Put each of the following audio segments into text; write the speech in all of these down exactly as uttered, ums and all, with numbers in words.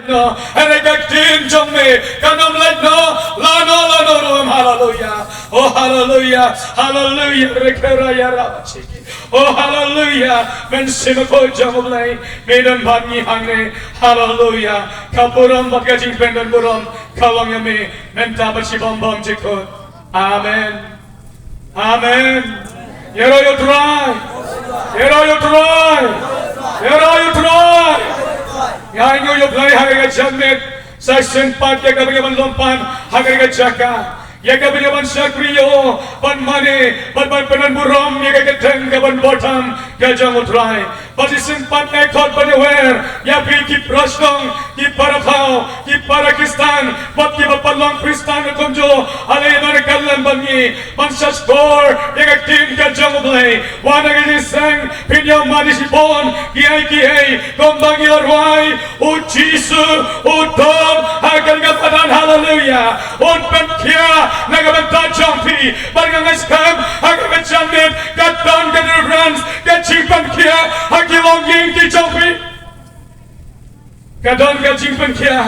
No, hynrei ka ktien jong me kan ym lait noh lano lano ruh. Haleluya. Oh, haleluya. Haleluya. Rekeraya rabachiki. Oh, haleluya. Mynsiem Bakhuid jong U Blei, me don bad ngi hangne. Haleluya. Ka burom bad ka jingpyndonburom ka long ïa me mynta bad shibun bun jingkut. Amen. Amen. Ïaroh ïa U Trai. Ïaroh ïa U Trai. Ïaroh ïa U Trai. Nga ainguh ïa U Blei ha kane ka janmiet. Sa shisien pat ïa kaba ngi ïa ban lum pat ha kane ka jaka, ïa kaba ngi ïa ban shakri ïa u, ban mane, ban, ban pynburom ïa ka kyrteng kaba bor tam ka jong U Trai. Bad shisien pat nga khot ban ïawer ïa phi ki para shnong, ki para thaw, ki para Khristan bad kiba pat long Khristan kumjuh. Ale ïa don ka lem bad ngi ban sa shkor ïa ka ktien ka jong U Blei. Wan ha ka jingseng, phin ïa mane shibun kiei kiei kumba ngi la rwai. U Jisu u don ha kane ka madan. Haleluya. Un pynkhiah na ka bynta jong phi. Bad nga ngeit skhem ha kane ka janmiet ka don ka deliverance, ka jingpynkhiah ha ki longïing ki jong phi. Ka don ka jingpynkhiah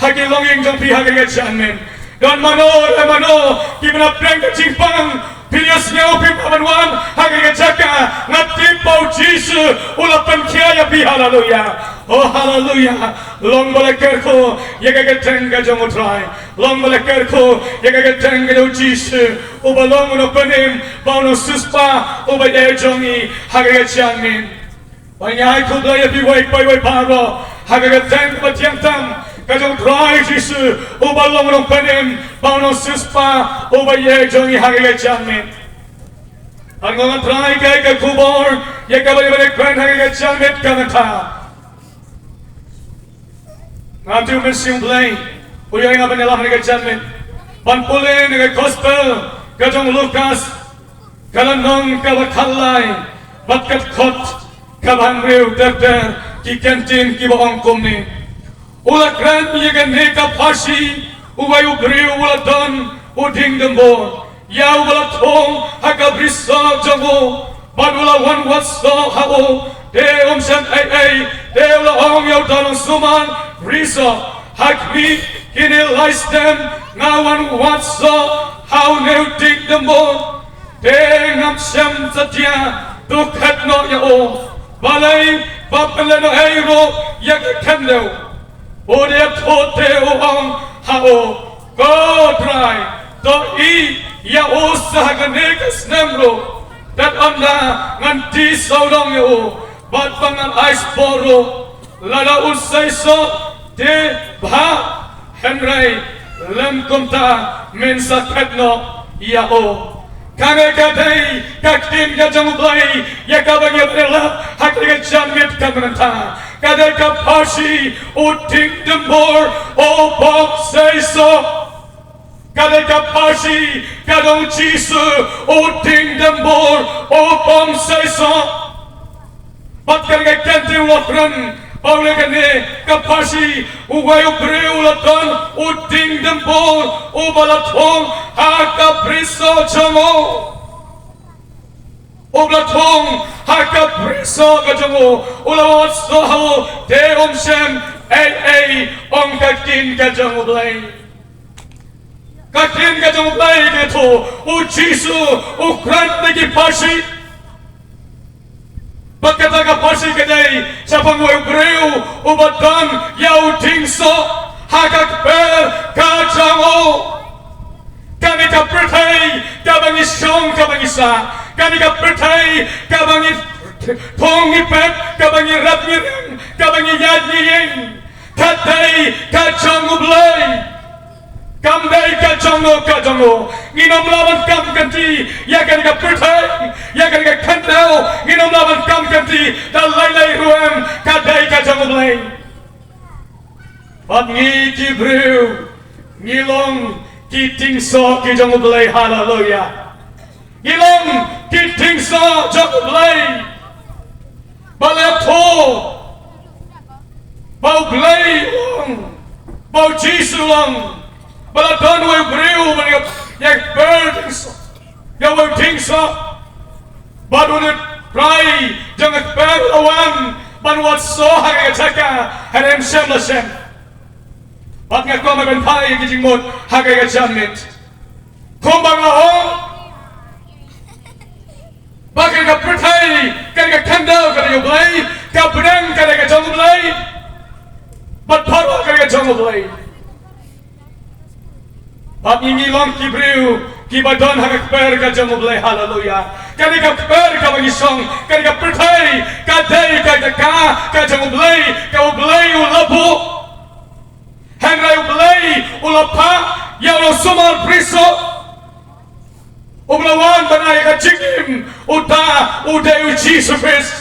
ha ki longïing jong phi ha kane ka janmiet. Don mano la mano kiba na pdeng ka jingpang, phi ïohsngew phim lah ban wan ha kane ka jaka. Nga tip ba U Jisu u la pynkhiah ïa phi. Haleluya. Oh, haleluya. Long ba la kyrkhu ïa ka kyrteng ka jong U Trai. Long ba la kyrkhu ïa ka kyrteng ka jong U Jisu, uba long u nongpynim bad u nongsiewspah uba ïeit jong ngi ha kane ka janmiet. Ba ngi ai khublei ïa phi uwei pa uwei baroh ha ka kyrteng kaba thiang tam ka jong U Trai Jisu, uba long u nongpynim bad u nongsiewspah uba ïeit jong ngi ha kane ka janmiet. Bad nga ngan trai ka, ka khubor ïa kaba ngi ïa ban kren ha kane ka janmiet ka mynta. Nga tip U Mynsiem Blei u ïoh ïa nga ban ïalam ha kane ka janmiet ban pule na ka gospel ka jong u Lukas, ka lynnong kaba khatlai bad ka dkhot kaba hynriew ter ter. Ki ktien kiba ong kumne: U la kren ïa kane ka pharshi: Uwei u briew u la don u dieng dymbur ïa uba la thung ha ka brisoh jong u, bad u la wan wad soh ha u. Te um shym ei ei, te u la ong ïa uta u nongsuman brisoh: Ha khmih, kine lai snem nga wan wad soh ha une u dieng dymbur, te ngam shym satia to khet noh ïa u. Balei, ba pynlehnohei ruh ïa ka khyndew. U dei ïathuh te u ong ha u: Ko Trai, to ïeh ïa u sa ha kane ka snem ruh. Tad ynda ngan die sawdong ïa u bad ba ngan ai spah ruh. Lada u seisoh te bha, hynrei lym kumta, men sa khet noh ïa u. Kane ka dei ka ktien ka jong U Blei ïa kaba ngi ïa pyrshang ha kane ka janmiet ka mynta. Ka dei ka pharshi u dieng dymbur u bym seisoh. Ka dei ka pharshi ka jong U Jisu u dieng dymbur u bym seisoh. Bad kane ka ktien u la kren ba u leh kane ka pharshi: Uwei u briew u la don u dieng dymbur uba la thung ha ka brisoh jong u. Uba la thung ha ka brisoh ka jong u, u la wad soh ha u, te um shym ei ei, ong ka ktien ka jong U Blei. Ka ktien ka jong U Blei ka ïathuh, U Jisu u kren da ki pharshi. Bad kata ka pharshi ka dei shaphang uwei u briew uba don ïa u dieng soh ha ka kper ka jong u. Kane ka pyrthei kaba ngi shong kaba ngi sah, kane ka pyrthei kaba ngi thung ngi pep, kaba ngi rep ngi riang, kaba ngi ïaid ngi ïeng, ka dei ka jong U Blei. Kam dei ka jong u ka jong u. Ngin ym lah ban kam kynti ïa kane ka pyrthei, ïa kane ka khyndew. Ngin ym lah ban kam kynti da lei lei ruh em, ka dei ka jong U Blei. Bad ngi ki briew ngi long ki dieng soh ki jong U Blei. Haleluya. Ngi long ki dieng soh jong U Blei. Ba la ïathuh ba U Blei u long, ba U Jisu u long, ba la don uwei u briew uba la ïakper dieng soh, ïa uwei u dieng soh. Bad une u trai jong ka kper u la wan ban wad soh ha kane ka jaka, hynrei um shym la shem. Bad nga kwah ban phai ïa ki jingmut ha ka ka janmiet. Kumba nga ong ba ka ka pyrthei ka ka khyndew ka ka jong U Blei, ka bneng ka ka jong U Blei, bad baroh ka ka jong U Blei. Bad ngi ngi long ki briew kiba don ha ka kper ka jong U Blei, haleluya. Ka ka kper kaba ngi shong, ka ka pyrthei ka dei ka ka ka jong U Blei, ka U Blei u la buh. Hynrei U Blei u la phah ïa u nongsumar brisoh uba la wan ban ai ka jingim, uta u dei U Jisu Khrist.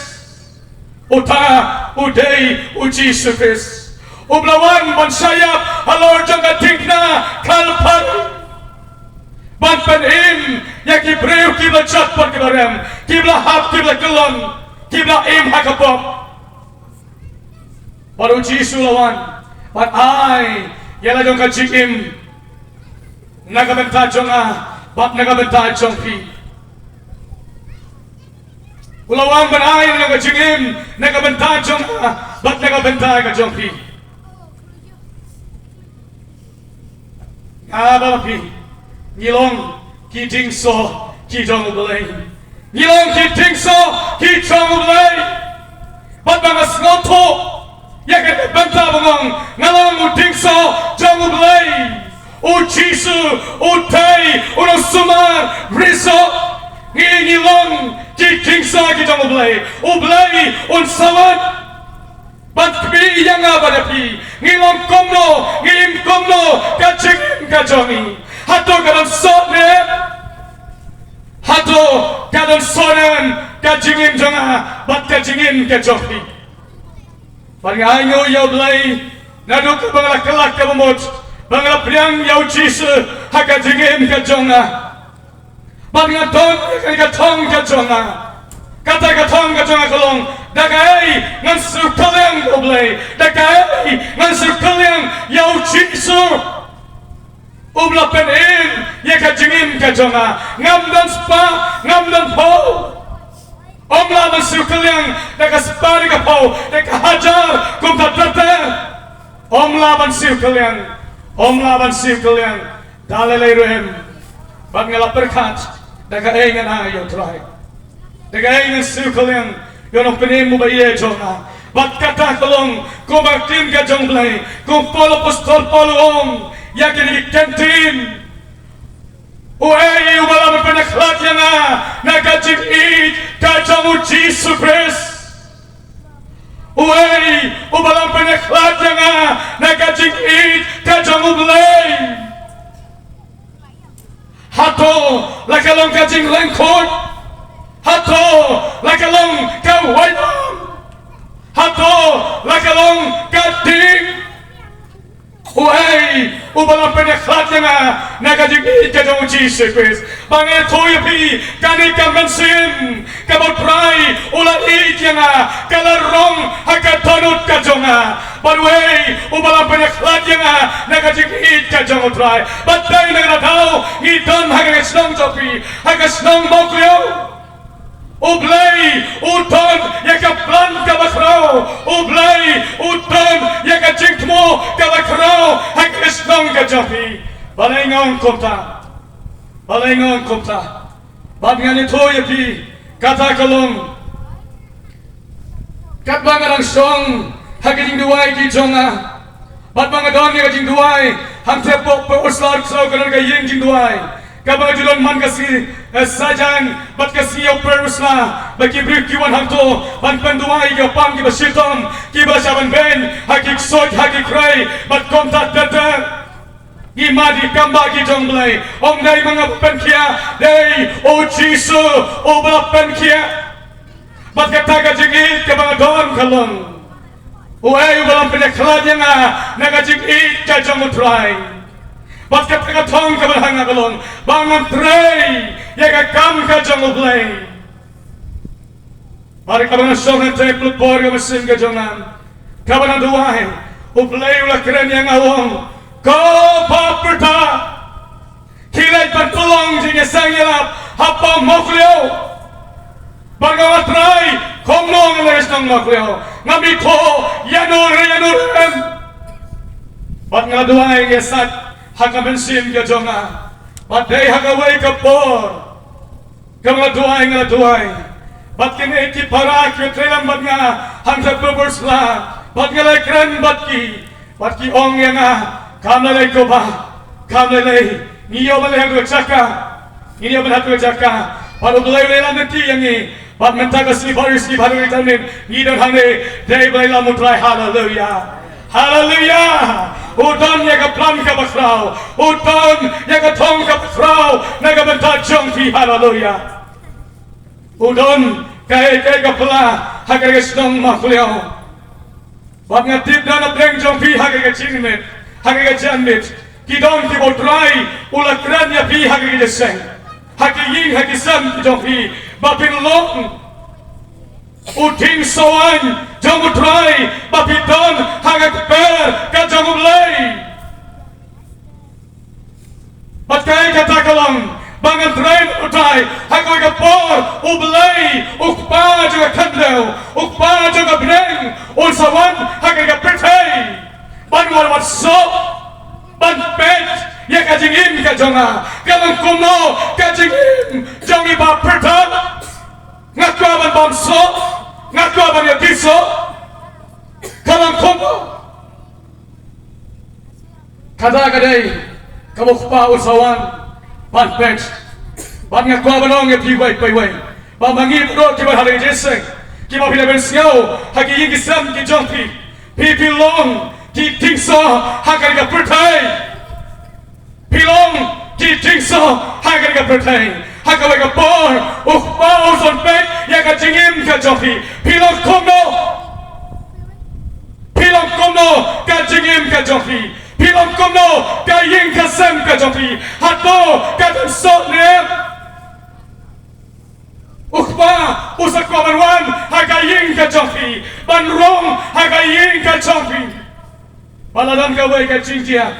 Uta u dei U Jisu Khrist uba la wan ban shah ïap halor jong ka diengphna Kalbari ban pynim ïa ki briew kiba la jot bad kiba la rem, kiba la hap, kiba la kyllon, kiba la im ha ka pop. Bad U Jisu u la wan ban ai ïa la jong ka jingim na ka bynta jong nga bad na ka bynta jong phi. U la wan ban ai ïa la jong ka jingim na ka bynta jong nga bad na ka bynta ka jong phi. Nga bad phi ngi long ki diengsoh ki jong U Blei. Ngi long ki diengsoh ki jong U Blei. Bad ba nga sngewthuh ïa ka bynta ba nga ong nga long u diengsoh jong U Blei. U Jisu u dei u nongsumar brisoh. Ngi ngi long ki diengsoh ki jong U Blei. U Blei un sa wan ban kyrpad ïa nga bad ïa phi, ngi long kumno, ngi im kumno, ka jingim ka jong ngi. Hato ka don soh ne em? Hato ka don soh ne em ka jingim jong nga bad ka jingim ka jong phi? Bad nga ainguh ïa U Blei naduh kaba nga la kylla kaba mut ba nga la pdiang ïa U Jisu ha ka jingim ka jong nga. Bad nga don ïa ka thong ka jong nga. Kata ka thong ka jong nga ka long, da kaei ngan siew kylliang ïa U Blei? Da kaei ngan siew kylliang ïa U Jisu uba la pynim ïa ka jingim ka jong nga? Ngam don spah, ngam don phew. Ym lah ban siew kylliang da ka spah, da ka phew, da ka hajar kumta ter ter. Ym lah ban siew kylliang, ym lah ban siew kylliang. Da lei lei ruh em. Bad nga la pyrkhat, da kaei ngan ai ïa U Trai? Da kaei ngan siew kylliang ïa U Nongpynim uba ïeit jong nga? Bad kata ka long kumba ka ktien ka jong U Blei, kum u Paul, apostol Paul u ong ïa kine ki ktien. Uei uba lah ban pynïakhlad ïa nga na ka jingïeit ka jong U Jisu Khrist? Uei uba lah ban pynïakhlad ïa nga na ka jingïeit ka jong U Blei? Hato la ka long ka jinglyngkhuit? Hato la ka long ka waitlam? Hato la ka long ka ding? Uei uba lah ban pynïakhlad ïa nga na ka jingïeit ka jong U Jisu Khrist? Ba nga ïathuh ïa phi, kane ka mynsiem kaba U Trai u la ïeit ïa nga ka la rong ha ka dohnud ka jong nga. Bad uei uba lah ban pynïakhlad ïa nga na ka jingïeit ka jong U Trai? Bad dei na kata ka daw ngi don ha ka shnong jong phi, ha ka shnong Mawkhlieh. U Blei u don ïa ka plan kaba khraw. U Blei u don ïa ka jingthmu kaba khraw ha ka shnong ka jong phi. Balei nga ong kumta? Balei nga ong kumta? Bad ngan ïathuh ïa phi, kata ka long, katba nga dang shong ha ka jingduwai ka jong nga, bad ba nga don ïa ka jingduwai hangtei hapoh Pynursla, ka don ka ïing jingduwai kaba nga ju don man ka sngi, eh, Saitjaiñ bad ka sngi Pynursla, ba ki briew ki wan hangto ban pynduwai ïa ki kpang kiba shitom, kiba shah ban beiñ ha ki ksuid, ha ki khrei bad kumta ter ter. Ngi mad ïa ki kam ba ki jong U Blei. Ym dei ma nga ba pynkhiah, dei U Jisu uba la pynkhiah. Bad kata ka jingïeit kaba nga don ka long, uei uba lah ban pynïakhlad ïa nga na ka jingïeit ka jong U Trai? Bad kata ka thong kaba ha nga ka long, ba ngan trei ïa ka kam ka jong U Blei. Bad kaba nga shong hangtei ha ka por kaba mynsiem ka jong nga, kaba nga duwai, U Blei u la kren ïa nga, u ong, ko bapyrta, khie leit ban pynlong jingïaseng ïalap hapoh Mawkhlieh. Bad nga ong, Trai, kumno ngan leit sha Mawkhlieh? Ngam ithuh ïano re ïano re em. Bad nga duwai, nga sat ha ka mynsiem ka jong nga. Bad dei ha kawei ka por, ka nga duwai, nga duwai. Bad kine ki para ki trei lang bad nga hangta Purpose la. Bad nga la kren bad ki, bad ki ong ïa nga, kam lei lei ko ba, kam lei lei. Ngi ïoh ban leh ha ka jaka, ngi ïoh ban leh ha ka jaka. Bad U Blei u la lynti ïa ngi. Bad mynta ka sngi baroh, sngi baroh ri tanin ngi don hangne, dei ba ïalam U Trai. Haleluya. Haleluya. U don ïa ka plan kaba khraw, u don ïa ka thong kaba khraw na ka bynta jong phi. Haleluya. U don kaei kaei ka pla ha ka shnong Mawkhlieh. Bad nga tip da na pdeng jong phi ha ka jingmut, ha ka janmiet, ki don kiba U Trai u la kren ïa phi ha ka jingïaseng, ha ki ïing ha ki sem ki jong phi, ba phin long u dieng sohwaiñ jong U Trai, ba phi don ha ka kper ka jong U Blei. Bad kaei kata ka long ba ngan trei bad U Trai ha kawei ka por. U Blei, U Kpa jong ka khyndew, U Kpa jong ka bneng, un sa wan ha kane ka pyrthei ban wan, wan soh, ban peit ïa ka jingim ka jong nga. Ka long kumno ka jingim jong i Bah Pyrthei? Nga kwah ban bam soh, nga kwah ban ïa ki soh. Ka long kumno? Kata ka dei kaba U Kpa u sa wan ban peit. Bad nga kwah ban ong ïa phi wei pa wei, ba ma ngi baroh kiba ha ri Jaiñtia, kiba phi la pynsngew ha ki ïing ki sem ki jong phi, phi phi long ki dieng soh ha kane ka pyrthei. Phi long ki dieng soh ha kane ka pyrthei. Ha kawei ka por U Kpa u sa wan peit ïa ka jingim ka jong phi. Phi long kumno? Phi long kumno ka jingim ka jong phi? Phi long kumno ka ïing ka sem ka jong phi? Hato ka dang soh ne em? U Kpa u sa kwah ban wan ha ka ïing ka jong phi, ban rung ha ka ïing ka jong phi. Ba la don kawei ka jingjia,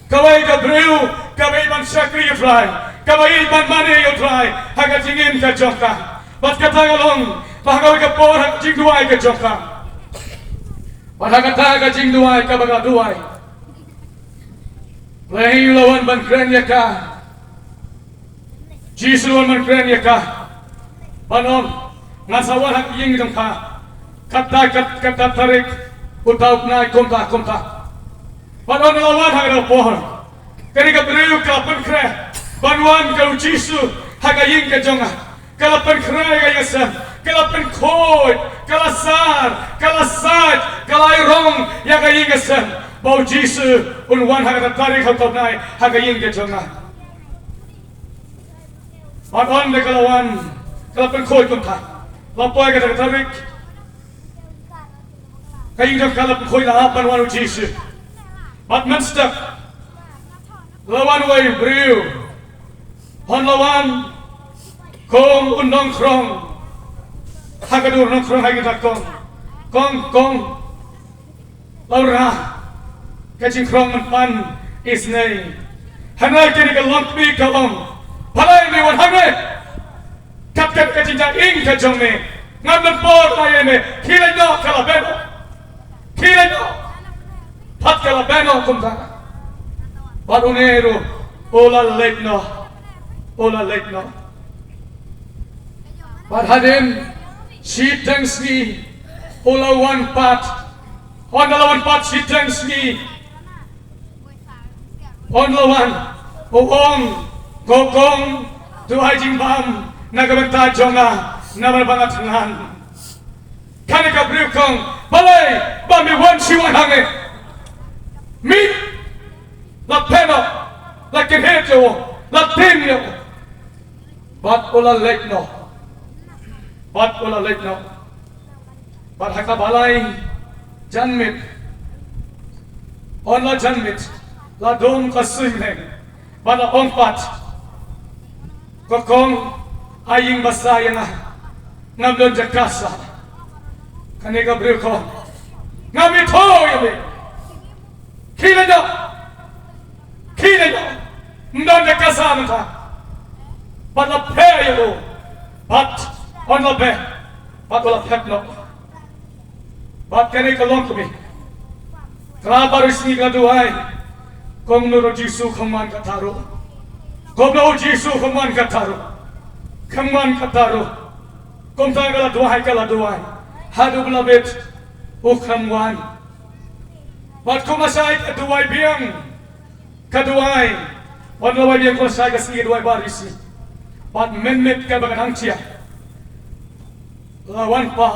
kawei ka briew kaba ïeit ban shakri ïa U Trai, kaba ïeit ban mane ïa U Trai ha ka jingim ka jong ka. Bad kata ka long ba ha kawei ka por ha ka jingduwai ka jong ka, bad ha kata ka jingduwai kaba ka duwai, Blei u la wan ban kren ïa ka. Jisu u la wan ban kren ïa ka, ban ong, ngan sa wan ha ka ïing jong pha. Kata, kat-, kata tarik uta u bnai, kumta kumta. Ban ong, la wan ha kata ka por. Kane ka briew ka la pynkhreh ban wan, ka u Jisu, ha ka ïing ka jong nga. Ka la pynkhreh ïa ka ïing ka sem, ka la pynkhuid, ka la sar, ka la sait, ka la ai rong ïa ka ïing ka sem, ba u Jisu un wan ha kata tarik, ha uta u bnai, ha ka ïing ka jong nga. Bad ynda ka la wan, ka la pynkhuid kumta. La poi kata ka tarik, ka ïing jong ka la pynkhuid, la hap ban wan u Jisu. Bad mynstep la wan uwei u briew. Hynda la wan, kong, u nongkhrong ha ka dur nongkhrong ha ïing jong ka, kong, kong, kong. La ong, ka jingkhrong mynta isynei. Hynrei kane ka longkmie ka ong, balei me wan hangne? Kat kat ka jingjia ïing ka jong me. Ngam don por ïa me. Khie leit noh, ka la beh noh. Khie leit noh. Pat ka la beh noh kumta. Bad une ruh u la leit noh. U la leit noh. Bad hadien shiteng sngi u la wan pat. Hynda la wan pat shiteng sngi, hynda la wan, u ong, ko kong, to ai jingbam na ka bynta jong nga, namar ba nga thngan. Kane ka briew ka ong, balei ba me wan shi wan hangne? Mih, la pynnoh, la kynhit ïa u, la tim ïa u. Bad u la leit noh. Bad u la leit noh. Bad ha kaba lai janmiet, hynda la janmiet, la dum ka suiñ bneng. Bad la ong pat, ko kong, ai ïing basa ïa nga. Ngam don jaka sah. Kane ka briew ka ong, ngam ithuh ïa me. Khie leit noh. Khie leit noh. Ym don jaka sah mynta. Bad la phet ïa u. Bad hynda la phet, bad u la phet noh. Bad kane ka longkmie, Ka la baroh sngi ka duwai. Kumno ruh Jisu kham wan katta ruh. Kumno ruh Jisu kham wan katta ruh. Kham wan katta ruh. Kumta ka la duwai, ka la duwai. Haduh ba la bit u kham wan. Bad kumba shai ka duwai biang. Ka duwai. Wan la wai biang kumba shai ka sngi ka duwai baroh sngi. Bad mynmiet kaba ka dang thiah. La wan pat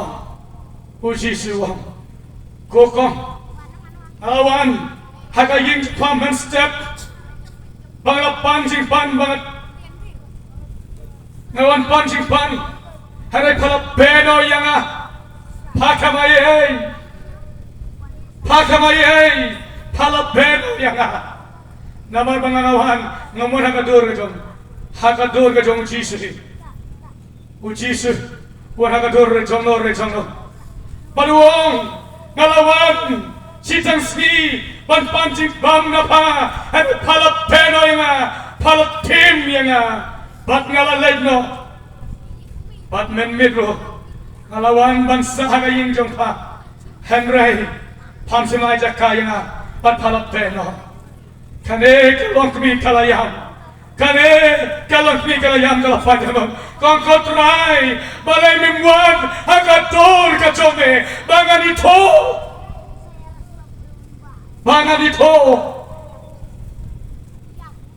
u Jisu u ong, ko kong, nga la wan ha ka ïing jong pha mynstep, ba nga la pan jingpan, ba nga, nga la wan pan jingpan. Hynrei pha la beh noh ïa nga. Pha kham ai ei. Pha kham ai ei. Pha la beh noh ïa nga. Namar ba nga, nga wan, nga mon ha ka dur ka jong, ha ka dur ka jong u Jisu. U Jisu u wan ha ka dur re jong no, re jong no. Bad u ong, nga la wan shi tangsngi ban pan jingbam na pha. Hynrei pha la beh noh ïa nga, pha la thim ïa nga. Bad nga la leit noh. Bad mynmiet ruh nga la wan ban sah ha ka ïing jong pha. Hynrei pham shym la ai jaka ïa nga, bad pha la beh noh. Kane ka longkmie ka la ïam. Kane ka longkmie ka la ïam, ka la pait, ka ong, ko Trai, balei mem wan ha ka dur ka jong me? Ba ngan ithuh. Ba ngan ithuh.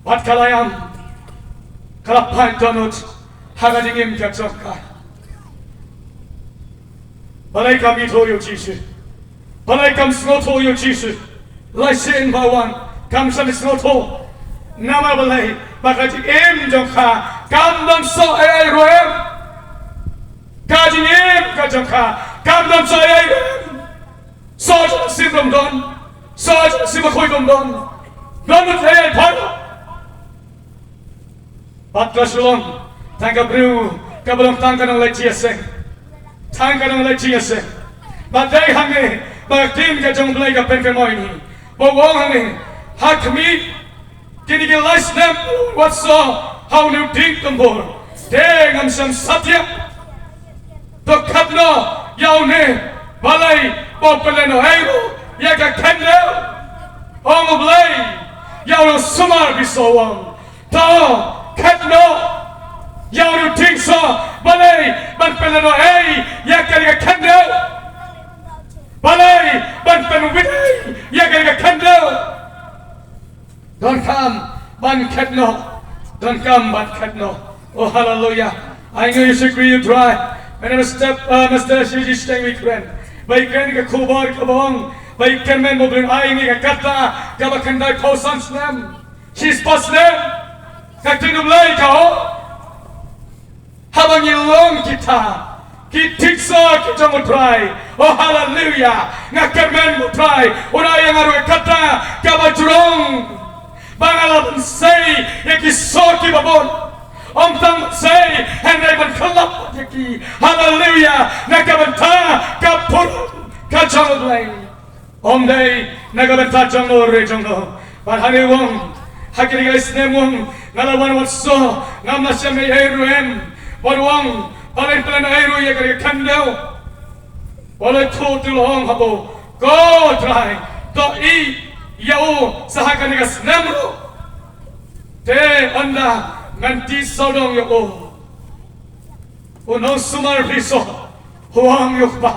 Bad ka la ïam. Ka la pait dohnud ha ka jingim ka jong ka. Balei kam ithuh ïa u Jisu? Balei kam sngewthuh ïa u Jisu? Lai sien ba wan kam shym sngewthuh. Namar balei? Ba ka jingim jong ka kam don soh ei ei ruh em. Ka jingim ka jong ka kam don soh ei ei ruh em. Soh jong ka sim ruh ym don. Soh jong ka sim bakhuid ruh ym don. Don ei ei bha. Bad ka shu long tang ka briew kaba long tang ka nongleit jingïaseng. Tang ka nongleit jingïaseng. Bad dei hangne ba ka ktien ka jong U Blei ka pynkynmaw ïa ngi. Ba u ong hangne, ha khmih, kine ki lai snem wat soh ha une u dieng tymbur. Te ngam shym satia. To khadno ïa une, balei ba u pynlehnohei ruh ïa ka khyndew? Ong U Blei ïa u nongsumar bisoh, u ong, to khadno ïa une u dieng soh, balei ban pynlehnohei ïa kane ka khyndew? Balei ban pynwit ei ïa kane ka khyndew? Donkam ban khadno. Donkam ban khadno. Oh, haleluya. Ai nguh ïa U Jisu Khrist, U Trai. Mynne mynstep, uh, mynstep shi shi shteng ïa i kren. Ba i kren ka khubor kaba ong ba i kyrmen mo Blei, ai ngi ka kata kaba khyndai phew san snem. Shispah snem. Ka ktien U Blei ka ong, haba ngi long kita ki thiksoh ki jong U Trai. Oh, haleluya. Nga kyrmen, U Trai un ai ïa nga ruh kata kaba jrong, ba nga lah ban sei ïa ki soh kiba bun. Ym tang ban sei, hynrei ban khlap ïa ki. Haleluya. Na ka bynta ka burom ka jong U Blei. Ym dei na ka bynta jong no re jong no. Bad hangne u ong, ha kine ki lai snem, u ong, nga la wan wat soh, ngam lah shem ei ei ruh em. Bad u ong, balei pynlehnohei ruh ïa kane ka khyndew? Bad u la ïathuh, u la ong, haba, ko Trai, to ïeh ïa u sa ha kane ka snem ruh. Te ynda ngan tih sawdong ïa u. U nongsumar bisoh u ong ïa u Kpa,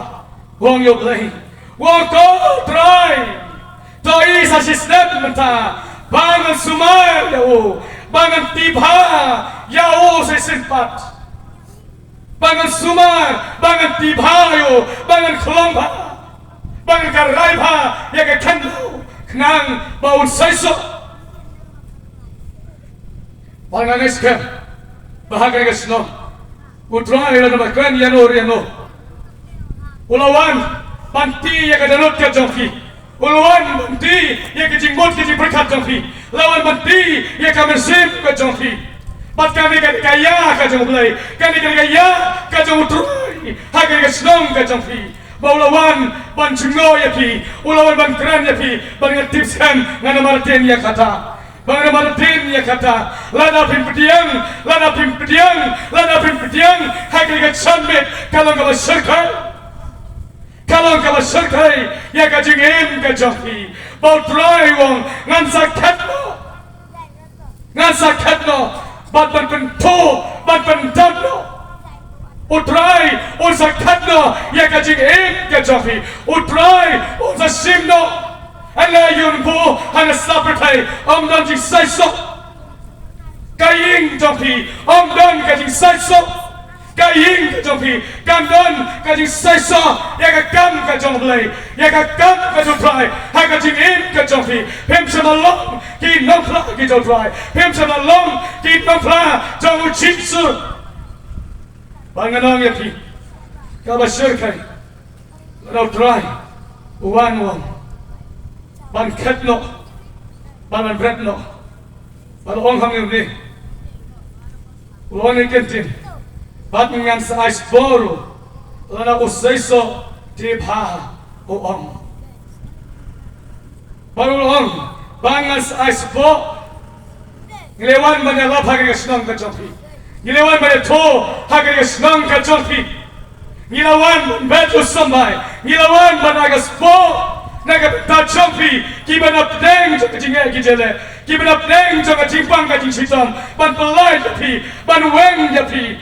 u ong ïa U Blei, u ong, ko Trai, to ïeh sa shisnem mynta, ba ngan sumar ïa u, ba ngan tih bha ïa u sa shisien pat. Ba ngan sumar, ba ngan tih bha ïa u, ba ngan khlong bha, ba ngan kyrhai bha ïa ka khyndew, khnang ba un seisoh. Bad nga ngeit skhem ba ha kane ka shnong U Trai u la dep ban kren ïa no re ïa no. U la wan ban tih ïa ka dohnud ka jong phi. U la wan ban tih ïa ka jingmut ka jingpyrkhat jong phi. La wan ban tih ïa ka mynsiem ka jong phi. Bad kane ka dei ka ïa ka jong U Blei. Kane ka dei ka ïa ka jong U Trai ha kane ka shnong ka jong phi. Ba u la wan ban jngoh ïa phi. U la wan ban kren ïa phi. Bad nga tip skhem, nga namar ktien ïa kata. Ba nga namar ktien ïa kata, lada phim pdiang, lada phim pdiang, lada phim pdiang ha kane ka janmiet, ka long kaba shyrkhei. Ka Long kaba shyrkhei ïa ka jingim ka jong phi. Ba U Trai u ong, ngan sa khet noh. Ngan sa khet noh bad ban pynthuh, ban pyndap noh. U Trai un sa khet noh ïa ka jingim ka jong phi. U Trai un sa shim noh. Hynrei ïa u nongbuh ha ka sla pyrthei, ym don jingsaisoh. Ka ïing jong phi, ym don ka jingsaisoh. Ka ïing ka jong phi, kam don ka jingsaisoh ïa ka kam ka jong U Blei, ïa ka kam ka jong U Trai ha ka jingim ka jong phi. Phim shym la long ki nongphla ki jong U Trai. Phim shym la long ki nongphla jong U Jisu. Ba ngan ong ïa phi, kaba shyrkhei, lada U Trai u wan, u wan ban khet noh, ban bret noh, ban ong hangne, u ong ïa ka ktien, bad ngan sa ai sbor, lada u seisoh te bha, u ong. Bad u ong, ba ngan sa ai sbor. Ngi la wan ban ïalap ha ka shnong ka jong phi. Ngi la wan ban ïathuh ha ka shnong ka jong phi. Ngi la wan ban bet u symbai. Ngi la wan ban ai ka sbor na ka bynta jong phi, kiba na pdeng jong ka jingeh jingeh, kiba na pdeng jong ka jingpang ka jingshitom, ban pyllait ïa phi, ban weng ïa phi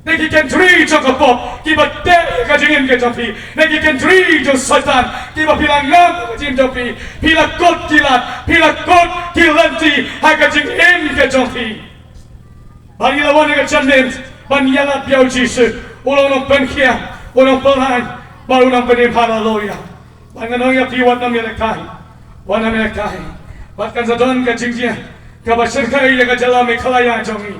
na ki kynthri jong ka pop kiba teh ïa ka jingim ka jong phi, na ki kynthri jong Soitan kiba phi la ngam ïa ka jingim jong phi. Phi la kut ki lad, phi la kut ki lynti ha ka jingim ka jong phi. Ba ngi la wan ha ka janmiet ban ïalap ïa U Jisu, u long u nongpynkhiah, u nongpyllait bad u nongpynim. Haleluya. Ba ngan ong ïa phi, wat nym ïalehkai, wat nym ïalehkai. Bad kan sa don ka jingjia kaba shyrkhei ïa ka jylla Meghalaya jong ngi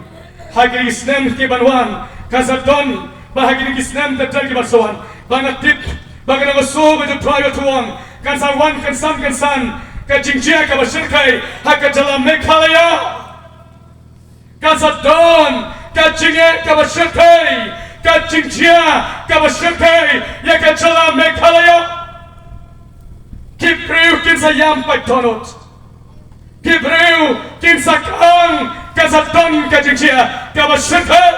ha kine ki snem ki ban wan. Kan sa don, bad ha kine ki snem ter ter ki ban sa wan, ba nga tip ba ka nongbah shuh ba U Trai u ong, kan sa wan kynsan kynsan ka jingjia kaba shyrkhei ha ka jylla Meghalaya. Kan sa don ka jingeh kaba shyrkhei, ka jingjia kaba shyrkhei ïa ka jylla Meghalaya. Ki briew kin sa ïam paid dohnud, ki briew kin sa kang. Kan sa don ka jingjia kaba shyrkhei.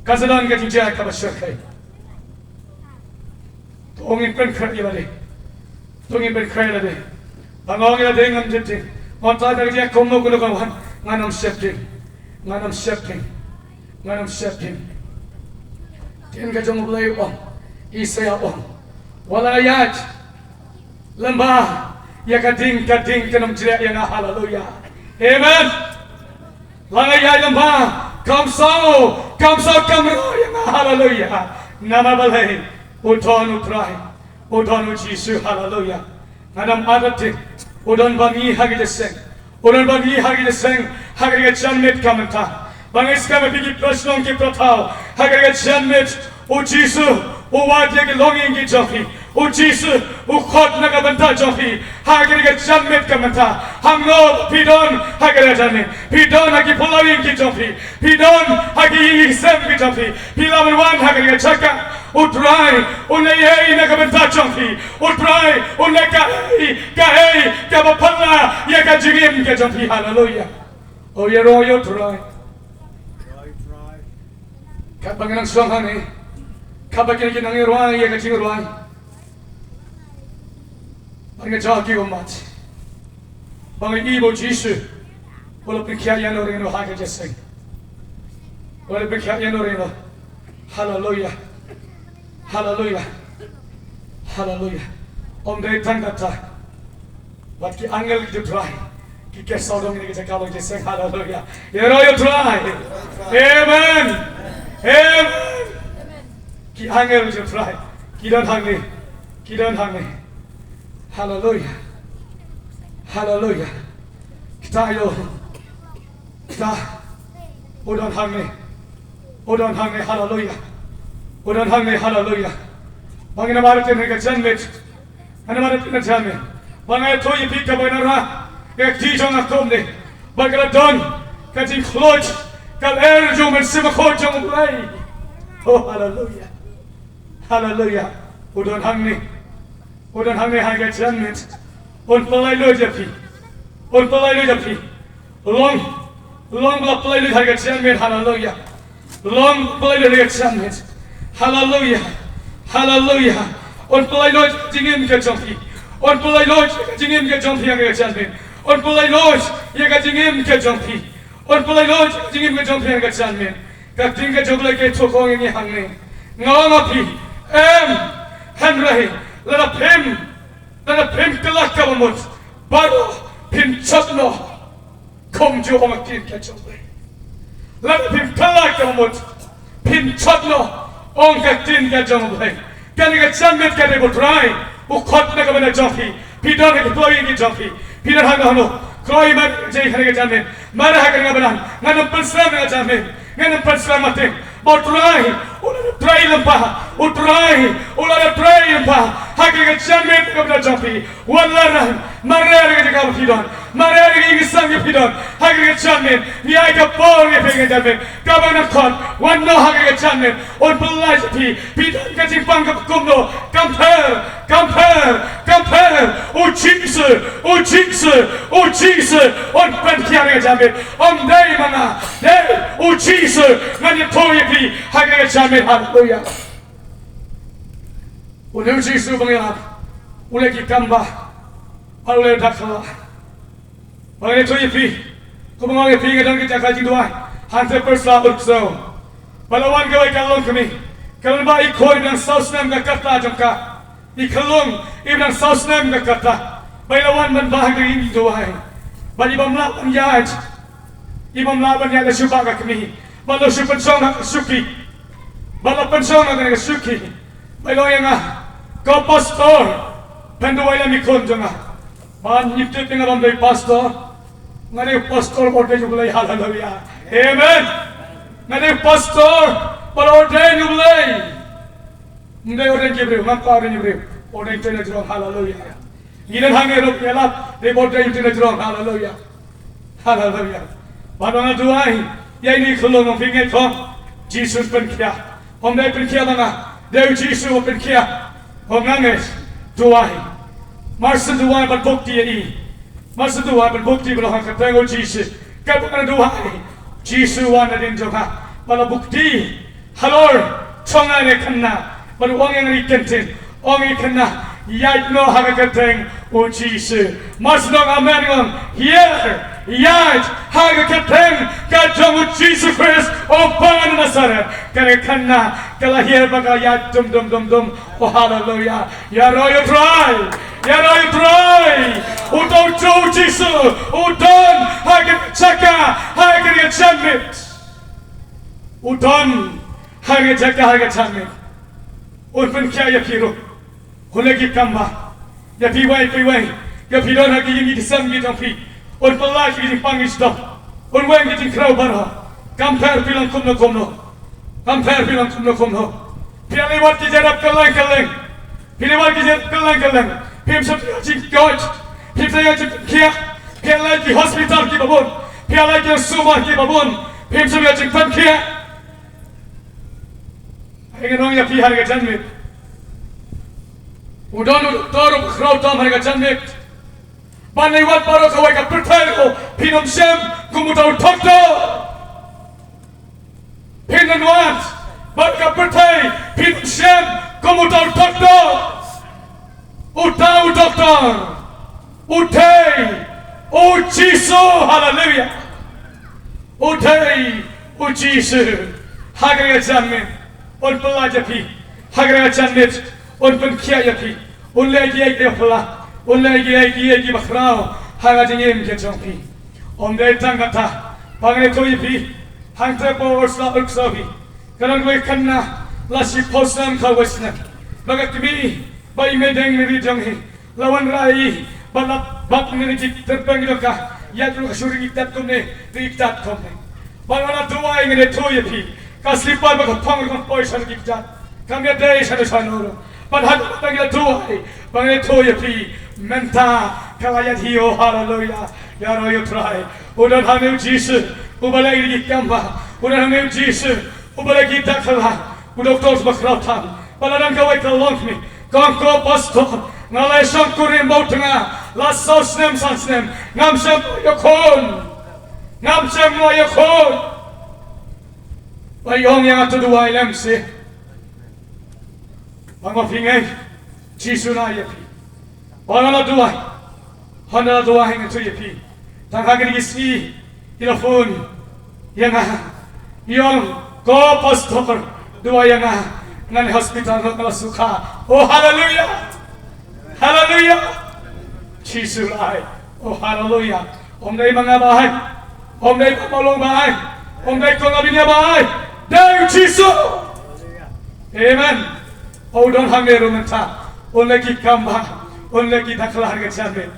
Kan sa don ka jingjia kaba shyrkhei. To ngin pynkhreh ïa lade. To ngin pynkhreh ïa lade. Ba nga ong ïa lade, ngam sheptieng. Nga ong, Trai, da ka jingeh kumno kumno kan wan, ngan ym sheptieng. Ngan ym sheptieng. Ngan ym sheptieng. Ktien ka jong U Blei u ong, Isaïah u ong, wat la ïaid lyngba ïa ka ding, ka ding kan ym jriah ïa nga. Haleluya. Amen. La nga ïaid lyngba, kam saw, kam saw kamroh ïa nga. Haleluya. Namar balei? U don U Trai, u don U Jisu. Haleluya. Ngan ym artatien, u don bad ngi ha kane ka seng, u don bad ngi ha kane ka seng, ha kane ka janmiet ka mynta. Ba nga ngeit skhem ba phi ki para shnong ki para thaw ha kane ka janmiet, U Jisu u wad ïa ki longïing ki jong phi. U Jisu u khot na ka bynta jong phi ha kane ka janmiet ka mynta. Hangno phi don ha kane ka janmiet? Phi don ha ki pulao ïing ki jong phi, phi don ha ki ïing ki sem ki jong phi, phi lah ban wan ha kane ka jaka. U Trai un leh ei ei na ka bynta jong phi. U Trai un leh kaei kaei kaba phylla ïa ka jingim ka jong phi. Haleluya. Oh, ïaroh ïa U Trai. Katba ngi nang shong hangne, katba ngi nang ïaroh ïa ka jingrwai, ba ngi jaw ki ummat, ba ngi ïohi ba U Jisu u la pynkhiah ïano ïano ha ka jingïaseng. U la pynkhiah ïano ïano. Haleluya. Haleluya. Haleluya. Ym dei tang kata, wat ki angel ki U Trai ki ker sawdong ïa kane ka jaka ba ngi seng. Haleluya. Ïaroh ïa U Trai. Amen. Amen. Ki angel ki U Trai ki don hangne, ki don hangne. Haleluya. Haleluya. Kita ïoh. Kita. U don hangne. U don hangne. Haleluya. U don hangne. Haleluya. Ba ngin ym artatien ha ka janmiet. Ngin ym artatien ha ka janmiet. Ba nga ïathuh ïa phi kaba ngi nang rah ïa ka kti jong nga kumne, ba ka la don ka jingkhluit ka lyer jong U Mynsiem Bakhuid jong U Blei. Oh, haleluya. Haleluya. U don hangne. U don hangne ha ka janmiet. Un pynlait lut ïa phi. Un pynlait lut ïa phi. Long, long ba la pynlait lut ha ka janmiet. Haleluya. Long pynlait lut ha ka janmiet. Haleluya. Haleluya. Un pynlait luid ïa ka jingim ka jong phi. Un pynlait luid ïa ka jingim ka jong phi ha ka janmiet. Un pynlait luid ïa ka jingim ka jong phi. Un pynlait luid ïa ka jingim ka jong phi ha ka janmiet. Ka ktien ka jong U Blei ka ïathuh, ka ong ïa ngi hangne, nga ong ha phi, em, hynrei lada phim, lada phim kylla kaba mut, baroh phin jot noh. Kumjuh ong ka ktien ka jong U Blei. Lada phim kylla kaba mut, phin jot noh, ong ka ktien ka jong U Blei. Kane ka janmiet ka dei ba U Trai u khot na ka bynta jong phi. Phi don ha ki ploh ki jong phi. Phi don hangno hangno. Kloi mat jai ha kane ka janmiet. Mareh ha kane ka bynta. Ngan ym pynslem ha kane ka janmiet. Ngan ym pynslem, ma tip ba U Trai u la da trei lypa. U Trai u la da trei lypa ha kane ka janmiet na ka bynta jong phi. Wan la rang, mareh ïa ka jaka ba phi don, mareh ïa ka ïing ka sem ba phi don ha kane ka janmiet. Ngi ai ka bor ïa phi ha kane ka janmiet. Kaba nang khot, wan noh ha kane ka janmiet. Un pynlait ïa phi. Phi don ka jingpang kaba kumno, kam pher, kam pher, kam pher. U Jisu, U Jisu, U Jisu un pynkhiah ha kane ka janmiet. Ym dei ma nga, dei U Jisu. Ngan ïathuh ïa phi ha kane ka janmiet. Haleluya. Une U Jisu ba ngi ïalap u leh ki kam ba, u leh u da kylla. Ba ngi ïathuh ïa phi, kumba nga ong ïa phi, nga don ha ka jaka jingduwai hangtei Pyrsla Urksew. Ba la wan kawei ka longkmie, ka lyngba i khun iba dang saw snem ka rta jong ka. I khyllung iba dang saw snem ka rta. Ba i la wan ban bud ha ka jingduwai. Ba i bym lah ban ïaid, i bym lah ban ïaid, la shu bah ka kmie. Ba la shu pynshong ha ka shuki. Ba la pynshong ha ka shuki. Ba i la ong ïa nga, ko pastor, pynduwai lem i khun jong nga. Ba ngi tip ïa nga, bym dei pastor. Nga dei pastor ba ordain U Blei. Haleluya. Amen. Nga dei pastor ba la ordain U Blei. Ym dei ordain ki briew, ngam pat ordain ki briew. Ordain te na jrong. Haleluya. Ngi don hangne ruh ïalap, dei ba ordain te na jrong. Haleluya. Haleluya. Bad nga duwai ïa ine i khyllung, ong phi, ngeit khong Jisu un pynkhiah. Ym dei pynkhiah ma nga, dei U Jisu ba pynkhiah. Ong nga ngeit, duwai. Mar shu duwai bad bukti ïa i. Mar shu duwai bad bukti ba la ha ka kyrteng U Jisu. Katba nga duwai, Jisu wan nadien jong nga. Ba la bukti halor jong nga ïa kane, bad u ong ïa nga ïa ka ktien, ong ïa kane, ïaid noh ha ka kyrteng U Jisu. Mar shu ong amen, ong, ïaid, ïaid ha ka kyrteng ka jong U Jisu Khrist, u ba na Nasaret. Kane ka kane ka la hiar bad ka la ïaid dum dum dum dum. Oh, haleluya. Ïaroh ïa U Trai. Ïaroh ïa U Trai. U don, U Jisu u don ha ka jaka, ha ka janmiet. U don ha ka jaka, ha ka janmiet. Un pynkhiah ïa phi ruh. Un leh ki kam ba ïa phi wei pa wei, ïa phi don ha ki ïing ki sem ki jong phi. Un pynlait ki jingpang ki jingdom. Un weng ki jingkhrew baroh. Kam pher phi long kumno kumno. Kam pher phi long kumno kumno. Phi ïaleh wat ki jingïarap kylleng kylleng. Phi ïaleh wat ki jingïarap kylleng kylleng. Phim shym ïoh jingkoit. Phim shym ïoh jingpynkhiah. Phi ïaleh ki hospital kiba bun. Phi ïaleh ki sumar kiba bun. Phim shym ïoh jingpynkhiah. Ngan ong ïa phi ha ka janmiet. U don u doktor uba khraw tam ha ka janmiet. Ban leh wat baroh kawei ka pyrthei ruh, phin ym shem kum uta u doktor. Phin ym wat baroh ka pyrthei, phin ym shem kum uta u doktor. Uta u doktor u dei U Jisu. Haleluya. U dei U Jisu. Ha kane ka janmiet un pynlait ïa phi. Ha kane ka janmiet un pynkhiah ïa phi. Un leh kiei kiei ba phylla. Un leh kiei kiei ba khraw ha ka jingim ka jong phi. Ym dei tang kata, ba ngan ïathuh ïa phi, hangta hapoh Pyrsla Urksew hi, ka don kawei ka khynnah la shiphew snem, khatwei snem. Ba ka kmie, ba i meideng, mei ri jong hi, la wanrah ïa i ba la bat na ki tyrpeng jong ka. Ïa, ka shu ri ki kjat kumne, ri ki kjat kumne. Ba nga la duwai, ngan ïathuh ïa phi, ka slipar ba ka phong ruh kam poi sha ki kjat. Kam ïadei shano shano ruh. Bad haba ngi la duwai, ba ngan ïathuh ïa phi, mynta ka la ïaid hi. Oh, haleluya. Ïaroh ïa U Trai. U don hangne U Jisu uba leh ïa ki kam ba, u don hangne U Jisu uba leh ki dak kylla. U doktor uba khraw tam, ba la don kawei ka longkmie, ka ong, ko pastor, nga la shongkurim bad u tnga la saw snem, san snem, ngam shym ïoh khun. Ngam shym ïoh khun. Ba i ong ïa nga to duwai lem seh. Ong ba phi ngeit, Jisu un ai ïa phi. Ong ba la duwai. Hynda la duwai ngan ïathuh ïa phi. Tang ha kine ki sngi, ki la phone ïa nga. Ïa, ko pastor, duwai ïa nga. Ngan hospital, nga la sukha. Oh, haleluya. Haleluya. Jisu un ai. Oh, haleluya. Ym dei ma nga ba ai. Ym dei ma Mawlong ba ai. Ym dei ko nga bniah ba ai. Dei u Jisu. Amen. Oh, don hangne ruh mynta. Un leh ki kam ba, un leh ki dakhla ha ka janmiet.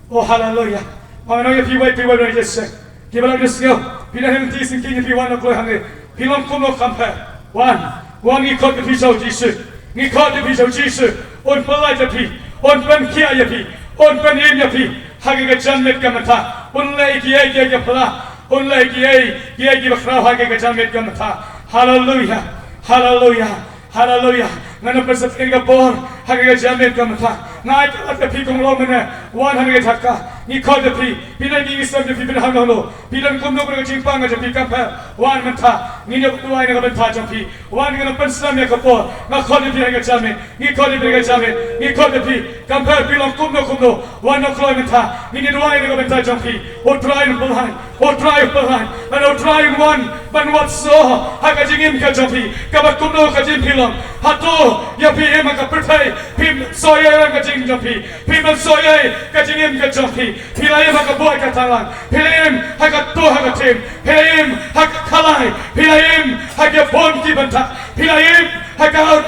Oh, haleluya. Nga ong ïa phi wei, phi wei, wei, yes, sir. Kiba la ïohsngew, phi la hynrei sngewthuh ïa phi, wan noh kloi hangne. Phi long kumno, compare. Wan, wan, ngi khot ïa phi sha u Jisu. Ngi khot ïa phi sha u Jisu. Un pyllait ïa phi. Un pynkhiah ïa phi. Un pynim ïa phi. Ha kane ka janmiet ka mynta. Un leh kiei kiei kiba phylla. Un leh kiei kiei kiba khraw ha kane ka janmiet ka mynta. Haleluya. Haleluya. Haleluya. Ngan ym pynsaphriang ka por ha kane ka janmiet ka mynta. Nga ai ka lad ïa phi kum u longmane. Wan ha kane ka jaka. Ngi khot ïa phi. Phi don, ngi sngewthuh ïa phi, phi don hangno hangno. Phi don kumno kumno ka jingpang ka jong phi, compare. Wan mynta. Ngin ïa duwai na ka bynta jong phi. Wan, ngan ym pynslem ïa ka por. Nga khot ïa phi ha kane ka janmiet. Ngi khot ïa phi ha kane ka janmiet. Ngi khot ïa phi. Compare, phi long kumno kumno. Wan noh kloi mynta. Ngin ïa duwai na ka bynta jong phi. U Trai un pynlait. U Trai un pynlait. Bad U Trai un wan ban wad soh ha ka jingim ka jong phi. Kaba kumno ka jingim phi long. Hato ïa phi im ha ka pyrthei, phim soh ïa ka jingim jong phi. Phim soh ïa ka jingim ka jong phi. Phi la im ha ka bor ka tanglang. Phi la im ha ka tur ha ka tim. Phi la im ha ka khalai. Phi la im ha ka bun ki bynta. Phi la im ha ka,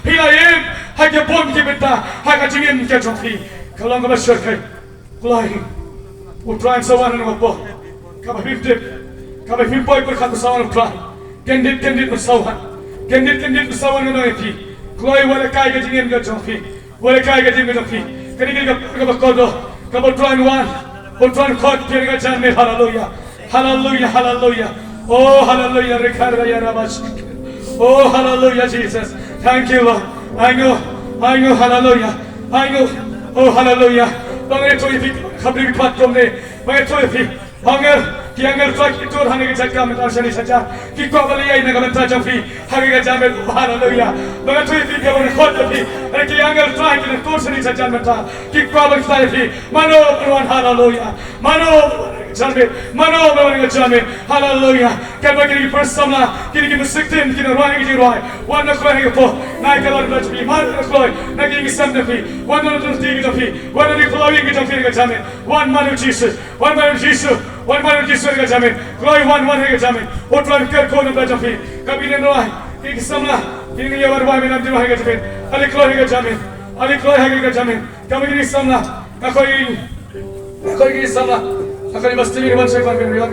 phi la im ha ka bun ki bynta ha ka jingim ka jong phi. Ka long kaba shyrkhei. Kloi, U Trai un sa wan ha kane ka por. Kaba phim tip, kaba phim poi pyrkhat un sa wan U Trai. Kyndit kyndit un sa wan. Kyndit kyndit un sa wan, nga ong ïa phi. Kloi, wat lehkai ka jingim ka jong phi. Wat lehkai ka jingim ka jong phi. Kane ka, kaba kordor, kaba U Trai un wan. U Trai un khot ïa phi ha kane ka janmiet. Haleluya. Haleluya, haleluya. Oh, haleluya, rikaraya rabashik. Oh, haleluya, Jesus. Thank you, Lord. Ainguh, ainguh, haleluya. Ainguh. Oh, haleluya. Ba nga ïathuh ïa phi, khapri pat kumne. Ba nga ïathuh ïa phi. Angel, ki angel Trai ki tur ha kane ka jaka mynta shane shajar. Ki kwah ban leit ïa na ka bynta jong phi. Ha kane ka janmiet, oh, haleluya. Ba nga ïathuh ïa phi, ba nga khot ïa phi. Ki angel Trai ki tur shane shajar mynta. Ki kwah ban kyntait ïa phi. Mano, mano, haleluya. Mano, janmiet, mano, mano, janmiet. Haleluya. Katba kine ki para samla, kine ki musiktin, kine rwai, kine rwai. Wan na kloi ha kane ka por. Na ka lad na jong phi, man na kloi, na ki ngi sem na phi. Wan na lad na ti ki jong phi. Wan na ki following ki jong phi na ka janmiet. Wan, man u Jisu. Wan, man u Jisu. Wan, man u Jisu na ka janmiet. Kloi, wan, wan na ka janmiet. U Trai un kyrkhu na ka jong phi. Ka bynta rwai, kine ki samla, kine ngi ïa wan rwai mynta na ka janmiet. Ale kloi na ka janmiet. Ale kloi ha ka janmiet. Katba kine ki samla. Nga khot ïa ki, nga khot ïa ki samla. Nga khot ïa i Basti, ïa i Ban Shai Ban, ïa